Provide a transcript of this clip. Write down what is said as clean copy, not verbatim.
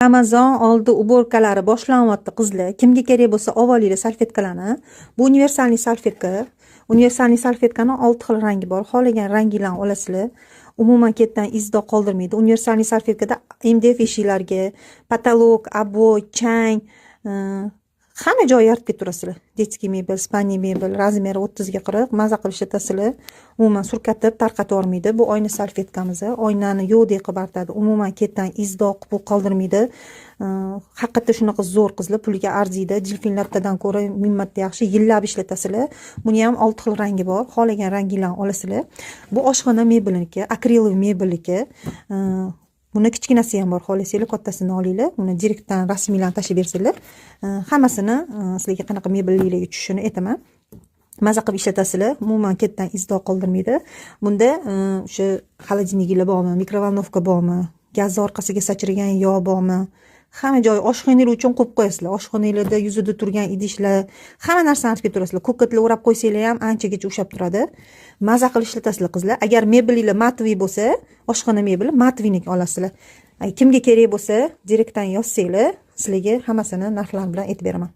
Ramazon oldi уборка lari boshlanyapti, qizlar. Kimga kerak bo'lsa, olinglar salfetkalarni. Bu универсальный salfetka. Универсальный salfetkani olti xil rangi bor. Xohlagan ranginglarni olasizlar. Umuman ketdan iz dog' qoldirmaydi. Универсальный salfetkada MDF eshiklarga, потолок, обой, chang, hamma joyi artib ketaverasizlar. Детский mebel, спальный mebel, размер i 30 ga 40, maza qilib ishlatasizlar. Umuman surkatib, tarqatib yubormaydi. Bu oyna salfetkamiz. Oynani yo'qdek qilib artadi. Umuman ketdan iz dog', qupuq qoldirmaydi. Haqiqatda shunaqa zo'r, qizlar, puliga arziydi. Delfin lattadan ko'ra ming marta yaxshi, yillab ishlatasizlar. Buni ham olti xil rangi bor. Xohlagan ranginglarni olasizlar. Bu oshxona mebeliniki, akrilovый mebelniki. Buni kichkinasi ham bor, xohlasanglar kattasini olinglar. Buni direktdan rasmiylarni tashlab bersanglar, hammasini sizlarga qanaqa mebellikligi tushishini aytaman. Maza qilib ishlatasizlar, umuman ketdan iz dog' qoldirmaydi. Bunda o'sha холодильник inglar bormi, микроволновка bormi, gazni orqasiga sachragan yog' bormi, hamma joyi oshxonanglar uchun qo'yib qo'yasizlar. Oshxonanglarda yuzida turgan idishlar, hamma narsani artib ketaverasizlar. Ko'katlar o'rab qo'ysanglar ham anchagacha ushlab turadi. Maza qilib ishlatasizlar, qizlar. Agar mebelinglar матовый bo'lsa, oshxona mebeli матовый niki olasizlar. Kimga kerak bo'lsa, direktdan yozsanglar, sizlarga hammasini narxlari bilan aytib beraman.